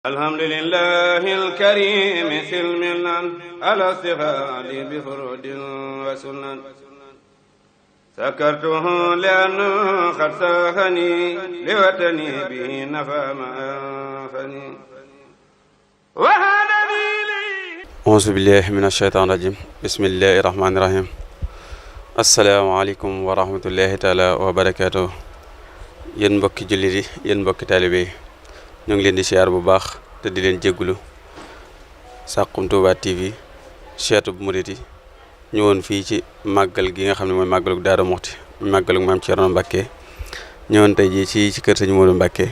alhamdulillahi alkarimi silmilan ala sihadi bi furudin wa sunan sakartuhu lianna qad sahani liwatani bihi nafa ma anfani wa hadani li auzu billahi min ashaytan rajim bismillahi rahmani rahim asalaamaaleykum wa rahmatullahi taala wa barakaatuh yéen mbokki jullit yi yéen mbokki taalibe yi ñu ngi leen di siyaar bu baax te di leen jéggulu Saxum Touba TV seetu bu murit yi ñëwoon fii ci màggal gi nga xam ne mooy màggalug Daaru Muxti màggalug Maam Cerno Mbàkke ñëwoon tey jii ci kër Sëñ Moodu Mbàkke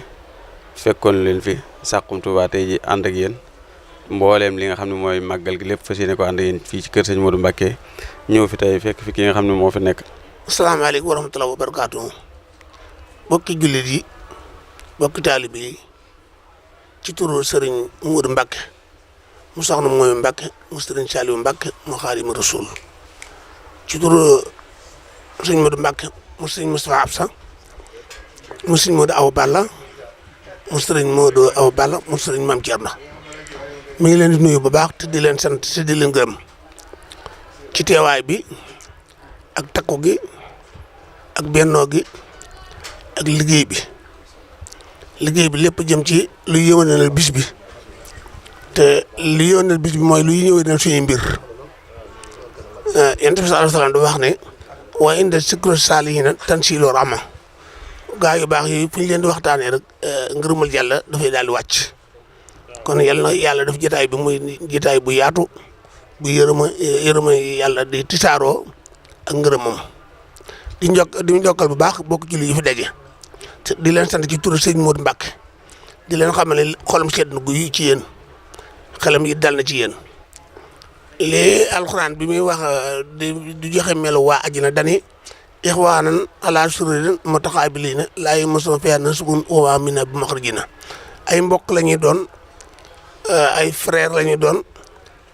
fekkoon leen fi Saxum Touba tey ji ànd ak yéen mbooleem li nga xam ne mooy màggal gi lépp fas yéene ko ànd ak yéen fii ci kër Sëñ Moodu Mbàkke ñëw fi tey fekk fi ki nga xam ne moo fi nekk. asalaamaaleykum wa rahmatulah wa barakaatu bokki jullit yi bokki taalibe yi ci turu Serigne Moodu Mbàkke mu soxna mooy Mbàkke mu Serigne Saliou Mbàkke mu Xaadimu Rasuul ci turu Serigne Moodu Mbàkke mu Serigne Moustapha Absa mu Serigne Moodu Awa Balla mu Serigne Moodu Awa Balla mu Serigne Maam Cerno mi ngi leen di nuyu bu baax te di leen sant te di leen gërëm ci teewaay bi ak takku gi ak bennoo gi ak liggéey bi lépp jëm ci luy yëwanal bis bi te luy yëwanal bis bi mooy luy yëwanal suñuy mbir Yonent bi sallallahu alayhi wa sallam da wax ne wa inda zikri saalihiina tanzilu rahma gaa yu baax yi fu ñu leen di waxtaanee rek ngërëmal yàlla dafay daal di wàcc kon yàlla daf jotaay bi muy jotaay bu yaatu bu yërëma yàlla di tisaaroo ak ngërëmam di njokkal bu baax bokk ci li fi daje di leen sant ci turu Sëñ Moodu Mbàkke di leen xamal ne xolam sedd na guy ci yéen xelam yi dal na ci yéen lii alxuraan bi muy wax di joxe melo waa àjjana dani ixwaanan alaa sururin mutaqaabiliina laa yamassuhum fiihaa nasabun wa maa hum minhaa bimuxrajiina ay mbokk la ñuy doon ay frère la ñuy doon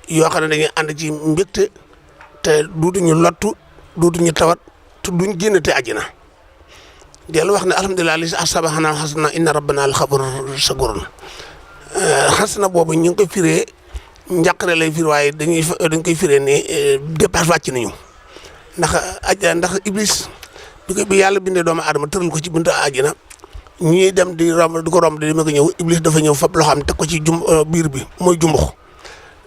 yoo xam ne dañuy ànd ci mbégte te duutuñu lottu duutuñu tawat te duñ génn te àjjana dellu wax ne alhamdulilah li asabaxanaa xasana inna rabbana la xaburun sakurun xasana boobu ñu ngi koy firee njàqare lay firi waaye dañ koy firee ne dépasse wàcc nañu ndax iblis bi yàlla bindee doomu aadama tëral ko ci buntu àjjana ñuy dem di ko romb di ma ko ñëw iblis dafa ñëw fab loo xam teg ko ci biir bi mooy jumbux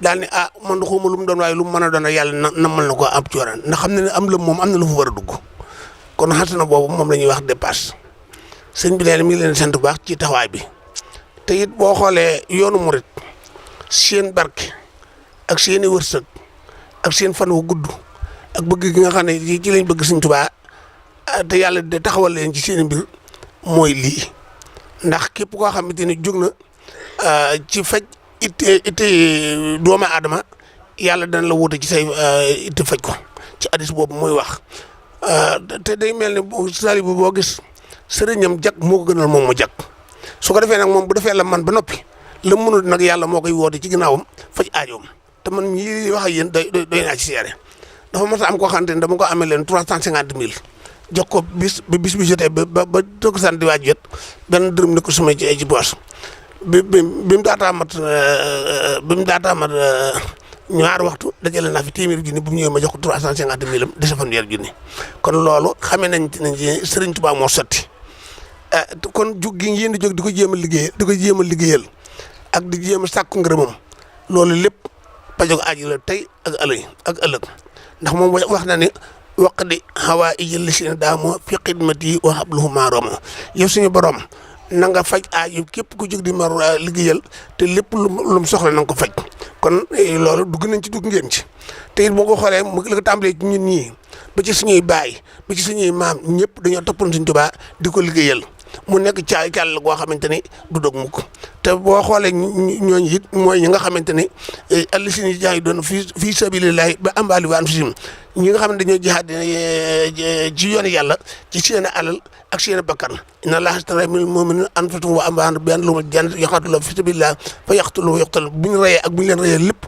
daal ni man de xawma lu mu doon waaye lu mu mën a doon yàlla namal na ko am ci yoon ndax xam ne am la moom am na lu fa war a dugg kon xasana boobu moom la ñuy wax dépasse sëñ bi nee mi ngi leen sant bu baax ci taxawaay bi te it boo xoolee yoonu murit seen barke ak seen i wërsëg ak seen fan wu gudd ak bëgg gi nga xam ne ci lañ bëgg Sëñ Tuubaa te yàlla de taxawal leen ci seen i mbir mooy lii ndax képp koo xamante ni jóg na ci faj itte doomu aadama yàlla dana la wuute ci say itte faj ko ci hadis boobu mooy wax te day mel ne sali bu boo gis sëriñam jag moo ko gënal moom mu jag su ko defee nag moom bu defee la man ba noppi la mënul nag yàlla moo koy woote ci ginnaawam faj aajoom te man ñii wax ak yéen doy naa ci seere dafa mos a am koo xamante ni dama ko amee leen 350 000 jox ko bis bi jotee ba toog sant di waaj jot benn dërëm ne ko suma ci poos bi mu daataa mat ñaari waxtu dajale naa fi téeméeri junni bu mu ñëwee ma jox ko 350 000 am dese fanweeri junni kon loolu xamee nañ ne Sëriñ Tuubaa moo sotti kon jug gi ngeen di jóg di ko jéem a liggéeyal ak di jéem a sàkku ngërëmam loolu lépp pajog aaji la tey ak ëllëg ndax moom wax na ne waq di xawaa ijël si ne daa moo fi xidmati wa habluhu maaromo yow suñu borom na nga faj aaju képp ku jóg di mar liggéeyal te lépp lu mu soxla na nga ko faj kon loolu dugg nañ ci dugg ngeen ci te it boo ko xoolee mu la ko tàmbalee ci ñun ñii ba ci suñuy baay ba ci suñuy maam ñëpp dañoo toppoon Sëñ Tuubaa di ko liggéeyal mu nekk càll goo xamante ni du dog mukk te boo xoolee ñooñu it mooy ñi nga xamante ni allisini jaay doon fii sabilillahi ba ambali wa anfusihim ñi nga xam ne dañoo jihaad ci yoonu yàlla ci seen alal ak seen bakkan inna allaha ashtara minal mu'minina anfusahum wa amwaalahum bi anna lahumul jannata yuqaatiluuna fi sabilillahi fa yaqtuluuna wa yuqtaluuna bu ñu reyee ak bu ñu leen reyee lépp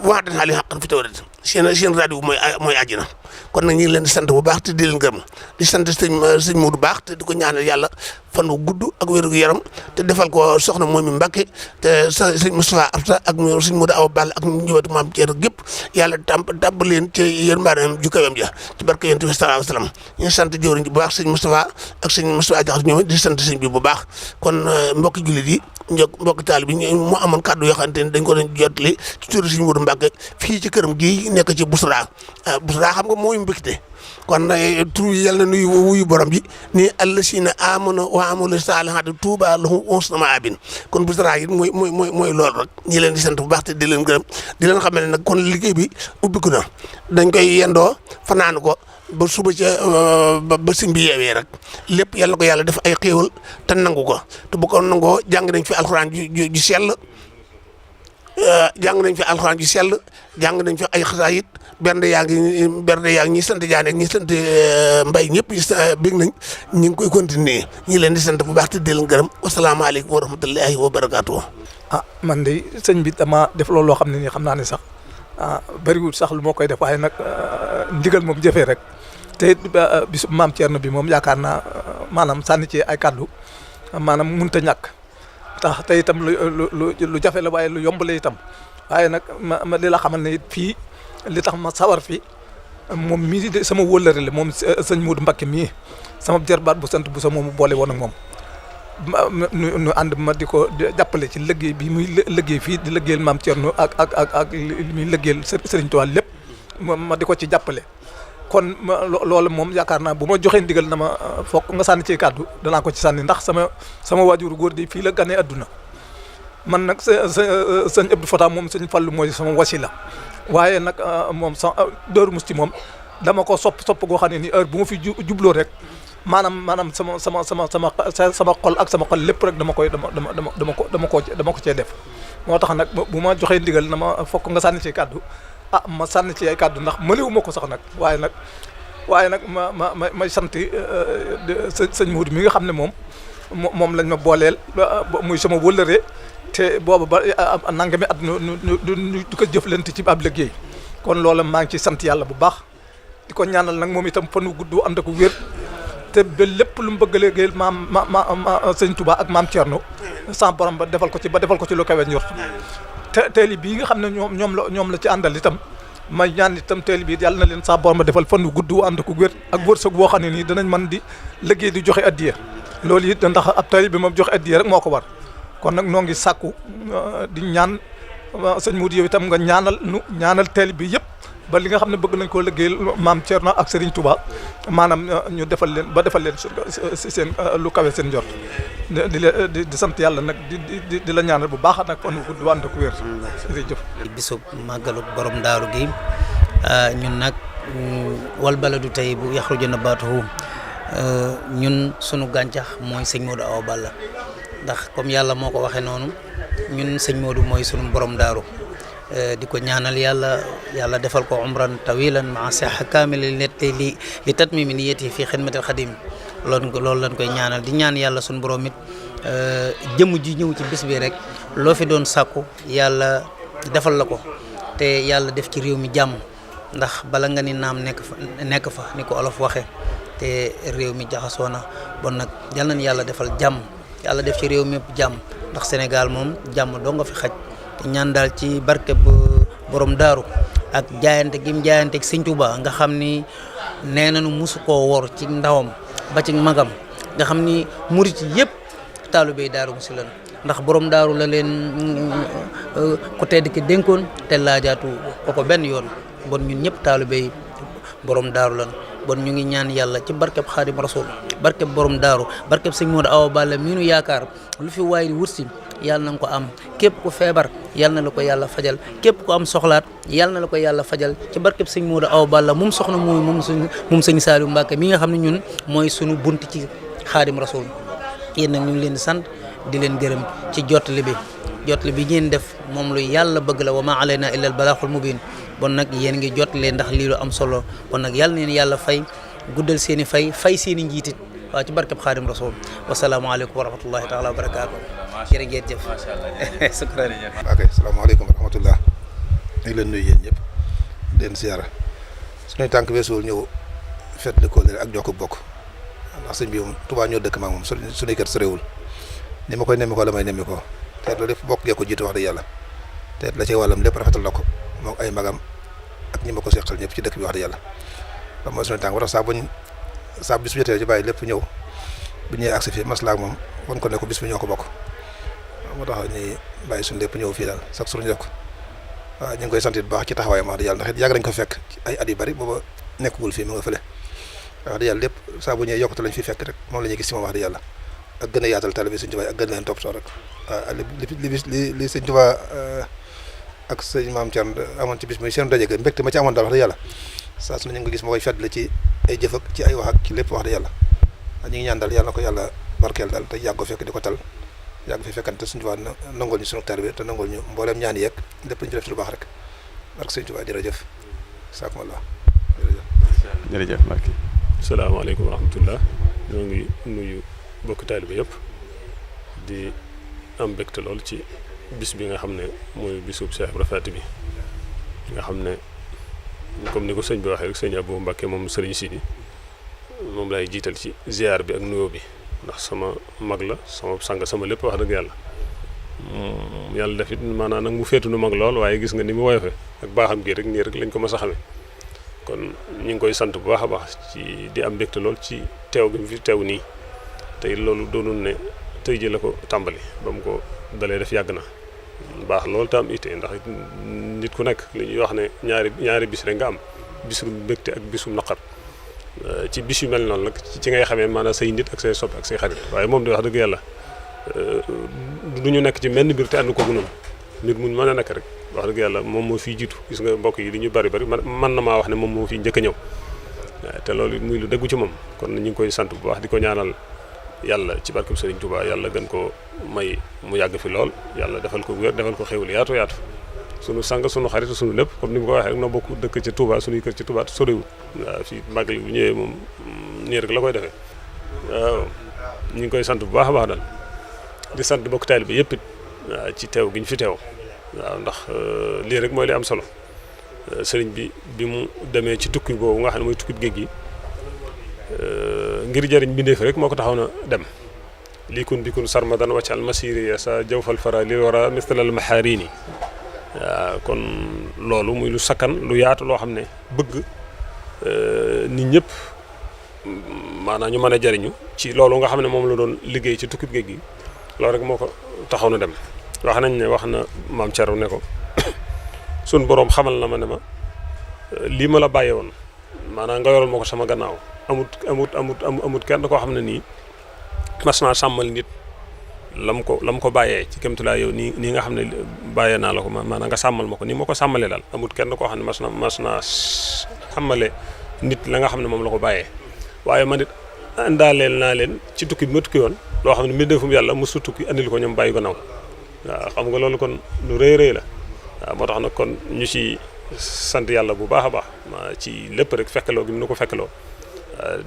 wax dëgg yàlla xaqan fi tawret seen rajo mooy àjjana kon nag ñu ngi leen di sant bu baax te di leen gërëm di sant sëñ Modou baax te di ko ñaanal yàlla fan wu gudd ak wér gu yaram te defal ko soxna Momy Mbacké te sëñ Moustapha Absa ak sëñ Modou Awa Ball ak njabootu maam Thierno gépp yàlla tàbb leen ci yërmandeem ju kawam ja ci barke Yonent bi sallallahu alayhi wasallam ñu ngi sant jëwriñ bu baax sëñ Moustapha ak sëñ Moustapha Diakhaté ñoom di sant sëñ bi bu baax kon mbokki jullit yi mbokki taalibe bi mu amoon kàddu yoo xamante ne dañ ko doon jotali ci turu sëñ Modou Mbacké fii ci këram gii nekk ci Bousra Bousra xam nga mooy mbégte kon tur yi yàlla na nuyu wuyu borom bi ni allasina amanu wa amilu salihati tuuba lahum husna maabin kon Bousra yi mooy loolu rek ñi leen di sant bu baax te di leen gërëm di leen xamal ne nag kon liggéey bi ubbiku na dañ koy yendoo fanaan ko ba suba ca ba sëñ bi yeewee rek lépp yàlla ko yàlla def ay xéewal te nangu ko te bu ko nangoo jàng nañ fi alxuraan ju sell jàng nañ fi alxuraan ju sell jàng nañ fi ay xasaayit bernde yaa ngi ñi sant Diané ak ñi sant Mbaye ñëpp bég nañ ñu ngi koy continuer ñi leen di sant bu baax te di leen gërëm wasalaamaaleykum wa rahmatullahi wa barakaatu. Man de sëñ bi dama def loolu loo xam ne nii xam naa ne sax bëriwul sax lu moo koy def waaye nag ndigal moom jëfee rek te bisu maam Thierno bi moom yaakaar naa maanaam sànni ci ay kàddu maanaam mënut a ñàkk tax te itam lu jafe la waaye lu yomb la itam waaye nag ma li la xamal ne it fii li tax ma sawar fi moom mii de sama wóllëre la moom sëñ Modou Mbacké mii sama jarbaat bu sant bu sa moomu boole woon ak moom nu ànd ma di ko jàppale ci liggéey bi muy liggéey fii di liggéeyal maam Thierno ak li muy liggéeyal Serigne Touba lépp ma di ko ci jàppale kon loolu moom yaakaar naa bu ma joxee ndigal na ma fokk nga sànni ci kàddu danaa ko ci sànni ndax sama waajuru góor di fii la ganee adduna man nag sëñ Abdou Fata moom sëñ Fallu mooy sama wasila waaye nag moom Daaru Musti moom dama ko sopp goo xam ne ni heure bu ma fi jubloo rek maanaam sama xol ak sama xol lépp rek dama ko cee def moo tax nag bu ma joxee ndigal na ma fokk nga sànni ci kàddu ma sànni ci ay kàddu ndax mënewu ma ko sax nag waaye nag may sant sëñ Modou mi nga xam ne moom lañ ma booleel muy sama wëllëree te booba ba nangami at nu ko jëflante ci ab liggéey kon loola maa ngi ci sant yàlla bu baax di ko ñaanal nag moom itam fan wu gudd ànd ak wér te ba lépp lu mu bëgg a liggéeyal sëñ Touba ak maam Thierno sans borom ba defal ko ci lu kawe njort te teel bii nga xam ne ñoom la ci àndal itam may ñaan itam teel bi yàlla na leen saa borom ba defal fan wu gudd ànd ak wér ak wërsëg boo xam ne nii danañ mën di liggéey di joxe addiya loolu it ndax ab teel bi moom joxe addiya rek moo ko war kon nag noo ngi sàkku di ñaan sëñ Modou yow itam nga ñaanal teel bi yëpp ba li nga xam ne bëgg nañ koo liggéeyal maam Thierno ak Serigne Touba maanaam ñu defal leen seen lu kawe seen njort di sant yàlla nag di la ñaanal bu baax nag fan wu gudd ànd ak wér. jërëjëf. bisub màggalu borom daaru gi ñun nag wal baladu tey bu yaxruju nabaatuhu ñun sunu gàncax mooy sëñ Modou Awa Balla ndax comme yàlla moo ko waxee noonu ñun sëñ Modou mooy sunu borom daaru. di ko ñaanal yàlla defal ko umran tawilan maa siha kaamil li tatmimi niyati fi xidmatil xadim loolu lañ koy ñaanal di ñaan yàlla suñu borom it jëmm ji ñëw ci bis bi rek loo fi doon sàkku yàlla defal la ko te yàlla def ci réew mi jàmm ndax bala nga ni naam nekk fa ni ko olof waxe te réew mi jaxasoo na bon nag yal nañ yàlla defal jàmm yàlla def ci réew mi yëpp jàmm ndax Sénégal moom jàmm doo nga fi xaj te ñaan daal ci barkeb borom daaru ak jaayante gim jaayante ak sëñ Touba nga xam ni nee nañu musu koo wor ci ndawam ba ci magam nga xam ni murit yëpp taalibey Daaru Musti lan ndax borom daaru la leen ko tedd ki dénkoon te laajaatu ko benn yoon bon ñun ñëpp taalibey borom daaru lan bon ñu ngi ñaan yàlla ci barkeb Xaadim Rasul barkeb borom daaru barkeb sëñ Modou Awa Balla mi nu yaakaar lu fi waay wursi yàlla na nga ko am képp ku feebar yàlla na la ko yàlla fajal képp ku am soxlaat yàlla na la ko yàlla fajal ci barkeb sëñ Modou Awa Balla moom soxna mooy moom sëñ Saliou Mbacké mi nga xam ne ñun mooy sunu bunt ci Xaadim Rasul yéen nag ñu ngi leen di sant di leen gërëm ci jottali bi ngeen def moom lu yàlla bëgg la wa ma alayna illa al balaaxul mubin bon nag yéen ngi jottalee ndax lii lu am solo bon nag yàlla neen yàlla fay guddal seen i fay seen i njiitit waaw ci barkeb Xaadim Rasul wasalaamaaleykum wa rahmatullahi taala wa barakaatu jërë ngeen jëf. ok salaamaaleykum wa rahmatullah ngi leen nuyu yéen ñëpp di leen siyaara suñuy tànk weesuwul ñëw fet de kóllëre ak jokk bokk ndax sëñ bi moom Tuubaa ñoo dëkk maag moom suñuy kër sorewul ni ma koy nemmi ko la may nemmi ko te loolu lépp bokk gee ko jiitu wax dëgg yàlla te la cay wàllam lépp rafetal na ko moom ay magam ak ñi ma ko seqal ñëpp ci dëkk bi wax dëgg yàlla loolu mooy suñu tànk ba tax saa bis bu jotee ci bàyyi lépp ñëw bu ñëwee agsi fii maslaa ak moom wan ko ne ko bis bi ñoo ko bokk moo tax ñuy bàyyi suñu lépp ñëw fii daal sax suñu def ko waaw ñu ngi koy sant bu baax ci taxawaayam wax dëgg yàlla ndax it yàgg nañ ko fekk ci ay at yu bari booba nekkagul fii mu nga fële wax dëgg yàlla lépp saa bu ñëwee yokkute lañ fi fekk rek moom la ñuy gis ci moom wax dëgg yàlla ak gën a yaatal tali bi Sëñ Tuubaa ak gën leen toppatoo rek waaw li Sëñ Tuubaa ak sëñ Maam Thierno amoon ci bis muy seen daje ga mbégte ma ci amoon daal wax dëgg yàlla saa su ne ñu ngi ko gis ma koy fàttali ci ay jëf ak ci ay wax ak ci lépp wax dëgg yàlla ñu ngi ñaan daal yàlla na ko yàlla barkeel daal te yàgg ko fekk di ko tal yàgg fi fekkante Sëñ Tuubaa nangol ñu sunu taalibe te nangol ñu mbooleem ñaan yeeg lépp ñu fi def ci lu baax rek barke Sëñ Tuubaa jërëjëf saakumallah jërëjëf Mbacke. salaamaaleykum wa rahmatullah ñoo ngi nuyu bokk taalibe yëpp di am mbégte lool ci bis bi nga xam ne mooy bisub Cheikh Ibra Faty bi nga xam ne comme ni ko sëñ bi waxee rek sëñ Abou Mbacke moom sëriñ Sidi moom laay jiital ci ziar bi ak nuyoo bi ndax sama mag la sama sang sama lépp wax dëgg yàlla yàlla def it maanaam nag mu féetu nu mag lool waaye gis nga ni mu woyofe ak baaxam gi rek nii rek lañ ko mas a xamee kon ñu ngi koy sant bu baax a baax ci di am mbégte lool ci teew gi mu fi teew nii tey loolu doonul ne tey ji la ko tàmbali ba mu ko dalee def yàgg na baax loolu te am ittee ndax nit ku nekk li ñuy wax ne ñaari bis rek nga am bisum mbégte ak bisum naqar ci bis yu mel noonu nag ci ngay xamee maanaam say nit ak say sopp ak say xarit waaye moom di wax dëgg yàlla du ñu nekk ci menn mbir te ànd ko noonu nit muñ mën a nekk rek wax dëgg yàlla moom moo fiy jiitu gis nga mbokk yi li ñu bari man na maa wax ne moom moo fiy njëkk a ñëw te loolu muy lu dëggu ci moom kon ñu ngi koy sant bu baax di ko ñaanal yàlla ci barkeb Sëriñ Tuubaa yàlla gën ko may mu yàgg fi lool yàlla defal ko wér defal ko xéwal yaatu sunu sang sunu xarit sunu lépp comme ni mu ko waxee rek noo bokk dëkk ci Touba sunuy kër ci Touba te sorewul waaw fii màggal bu ñëwee moom nii rek la koy defee waaw ñu ngi koy sant bu baax a baax daal di sant bokk taalibe bi yëpp it waaw ci teew gi ñu fi teew waaw ndax lii rek mooy li am solo sëriñ bi mu demee ci tukki boobu nga xam ne mooy tukki géej gi ngir jëriñ bindeef rek moo ko taxaw na dem lii kun bi kun sarmadan waccal masiri sa jawfal fara li wara mistalal maharini waaw kon loolu muy lu sakkan lu yaatu loo xam ne bëgg nit ñëpp maanaam ñu mën a jariñu ci loolu nga xam ne moom la doon liggéey ci tukkib géej gi loolu rek moo ko taxaw na dem wax nañ ne wax na maam Thierno ne ko sun boroom xamal na ma ne ma lii ma la bàyyee woon maanaam nga yoral ma ko sama gannaaw amut kenn koo xam ne nii mas naa sàmmal nit lam ko bàyyee ci kémtulaa yow nii nga xam ne bàyyee naa la ko maanaam nga sàmmal ma ko nii ma ko sàmmalee daal amut kenn koo xam ne mas naa xamale nit la nga xam ne moom la ko bàyyee waaye man it indaaleel naa leen ci tukki bi ma tukki woon loo xam ne mbindeefum yàlla mosu tukki andil ko ñoom bàyyi gannaaw waaw xam nga loolu kon lu rëy la waaw moo tax nag kon ñu ci sant yàlla bu baax a baax ci lépp rek fekkaloo gi mu na ko fekkaloo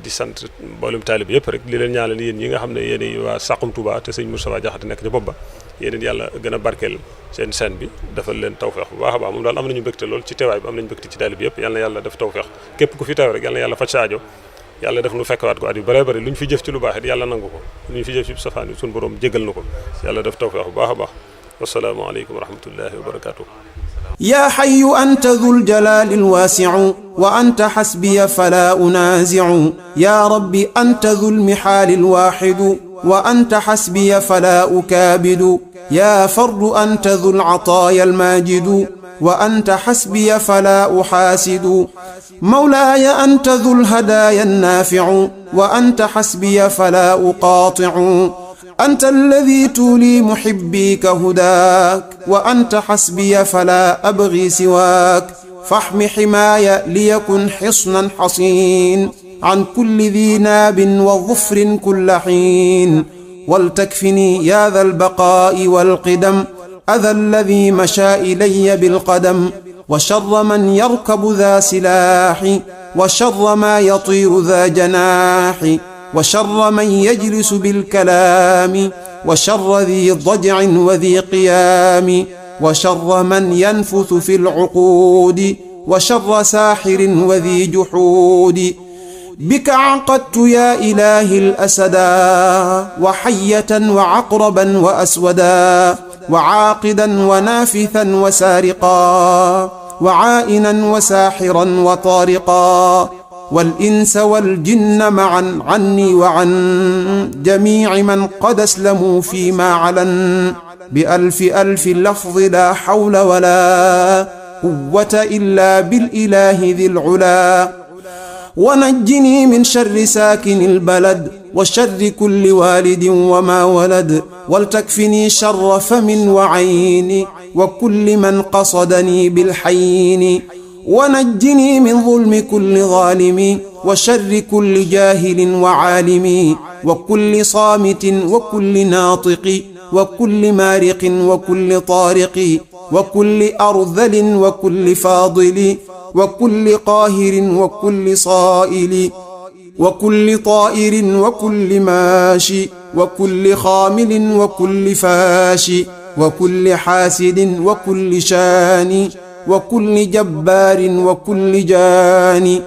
di sant mboolem taalib yëpp rek li leen ñaanal yéen ñi nga xam ne yéen waa Saxum Touba te sëñ Moustapha Diakhaté nekk ci bopp ba yéen yàlla gën a barkeel seen scène bi defal leen tawfeex bu baax a baax moom daal am nañu mbégte lool ci teewaay bi am nañu mbégte ci taalib yëpp yal na yàlla def tawfeex képp ku fi teew rek yal na yàlla faj sa aajo yàlla def nu fekkawaat ko at yu bëree bëri lu ñu fi jëf ci lu baax it yàlla nangu ko lu ñu fi jëf ci safaan yi suñu borom jégal na ko yàlla def tawfeex bu baax a baax wassalaamu aleykum wa rahmatullahi wa barakatuh يا حي أنت ذو الجلال الواسع وأنت حسبي فلا أنازع يا رب أنت ذو المحال الواحد وأنت حسبي فلا أكابد يا فرد أنت ذو العطايا الماجد وأنت حسبي فلا أحاسد مولاي أنت ذو الهدايا النافع وأنت حسبي فلا أقاطع أنت الذي تولي محبي كهداك وأنت حسبي فلا أبغي سواك فاحم حماي ليكن حصنا حصين عن كل ذي ناب وظفر كل حين ولتكفني يا ذا البقاء والقدم أذى الذي مشى إلي بالقدم وشر من يركب ذا سلاح وشر ما يطير ذا جناح وشر من يجلس بالكلام وشر ذي ضجع وذي قيام وشر من ينفث في العقود وشر ساحر وذي جحود بك عقدت يا إله الأسدا وحية وعقربا وأسودا وعاقدا ونافثا وسارقا وعائنا وساحرا وطارقا والإنس والجن معا عني وعن جميع من قد أسلموا فيما علن بألف ألف لفظ لا حول ولا قوة إلا بالإله ذي العلا ونجني من شر ساكن البلد وشر كل والد وما ولد ولتكفني شر فم وعين وكل من قصدني بالحين ونجني من ظلم كل ظالم وشر كل جاهل وعالم وكل صامت وكل ناطق وكل مارق وكل طارق وكل أرذل وكل فاضل وكل قاهر وكل صائل وكل طائر وكل ماشي وكل خامل وكل فاشي وكل حاسد وكل شان وكل جبار وكل جان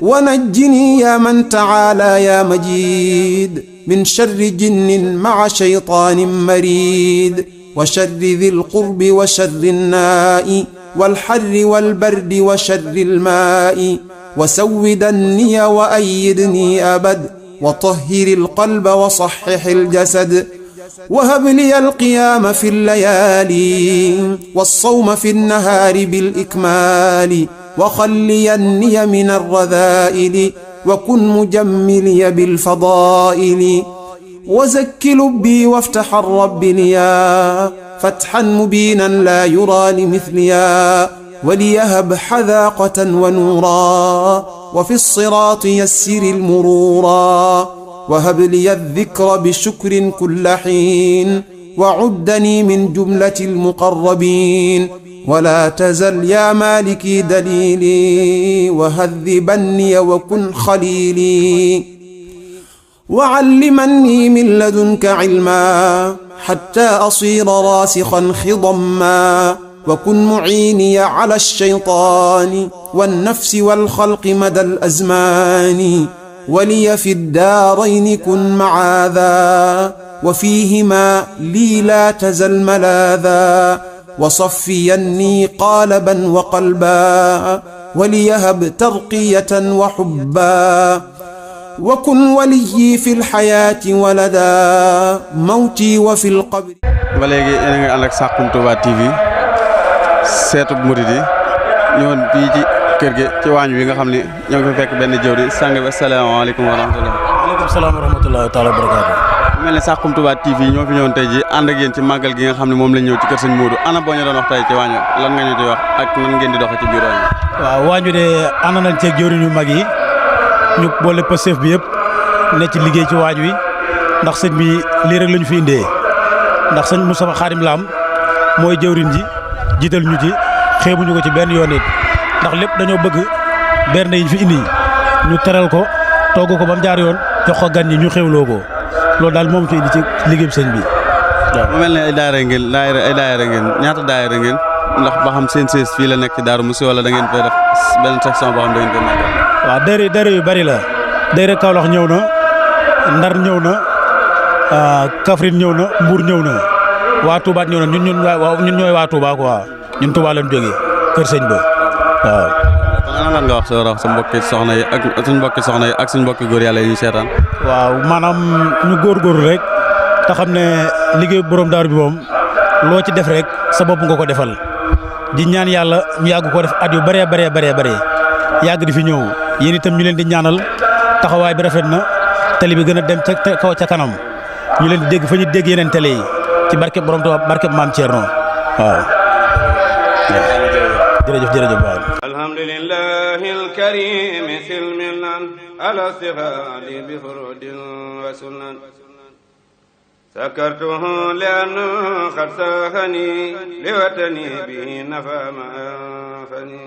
ونجني يا من تعالى يا مجيد من شر جن مع شيطان مريد وشر ذي القرب وشر الناء والحر والبرد وشر الماء وسودني وأيدني أبد وطهر القلب وصحح الجسد وهب لي القيام في الليالي والصوم في النهار بالإكمال وخليني من الرذائل وكن مجملي بالفضائل وزك لبي وافتح الرب ليا فتحا مبينا لا يرى لمثليا وليهب حذاقة ونورا وفي الصراط يسر المرورا وهب لي الذكر بشكر كل حين وعدني من جملة المقربين ولا تزل يا مالكي دليلي وهذبني وكن خليلي وعلمني من لدنك علما حتى أصير راسخا خضما وكن معيني على الشيطان والنفس والخلق مدى الأزمان ولي في الدارين كن معاذا وفيهما لي لا تزل ملاذا وصفيني قالبا وقلبا وليهب ترقية وحبا وكن ولي في الحياة ولدا موتي وفي القبر. ba léegi yéen a ngi ànd ak Saxum Touba TV seetub murid yi ñëwoon fii ci kër gi ci waañ wi nga xam ne ñoo ngi fi fekk benn jëwri sang bi asalaamaaleykum wa rahmatulah. waaleykum salaam wa rahmatulah taala wa barakaatu. mel ne Saxum Touba TV ñoo fi ñëwoon tey ji ànd ak yéen ci màggal gi nga xam ne moom lañ ñëw ci kër sëñ Modou ana boo ñu doon wax tey ci waañ wi lan nga ñu di wax ak nan ngeen di doxee ci biir waañ wi. waaw waañ wi de ànd nañ ceeg jëwriñ yu mag yi ñu boole Pastef bi yëpp ne ci liggéey ci waañ wi ndax sëñ bi lii rek lañu fi indee ndax sëñ Moustapha Khadim Lam mooy jëwriñ ji jiital ñu ci xeebuñu ko ci benn yoon it ndax lépp dañoo bëgg bernde yi fi indi ñu teral ko togg ko ba mu jaar yoon jox ko gan ñi ñu xewloo ko loolu daal moom fi indi ci liggéeyu sëñ bi waaw. mu mel ne ay daayira ngeen ñaata daayira ngeen ndax ba xam seen sees fii la nekk ci Darou Moussi wala da ngeen fay def benn section boo xam da ngeen koy màggal. waaw daayira yu bari la daayira Kaolack ñëw na Ndar ñëw na Kaffrine ñëw na Mbour ñëw na waa Touba ñëw na ñun ñooy waa Touba quoi ñun Touba lañ jógee kër sëñ ba waaw. kon ana lan nga wax sa mbokki soxna yi ak suñ mbokki soxna yi ak suñ mbokki góor yàlla yi ñu seetaan. waaw maanaam ñu góorgóorlu rek te xam ne liggéey borom daaru bi moom loo ci def rek sa bopp nga ko defal di ñaan yàlla ñu yàgg ko def at yu bëree yàgg di fi ñëw yéen itam ñu leen di ñaanal taxawaay bi rafet na télé bi gën a dem ca kaw ca kanam ñu leen di dégg fa ñu dégg yeneen télé yi ci barkeb borom Tuubaa barkeb maam Thierno waaw. jërëjëf waaw. alhamdulillahi alkarim silmilan ala sihadi bi furudin wa sunan sakartuhu lianna qad sahani liwatani bi nafa ma fani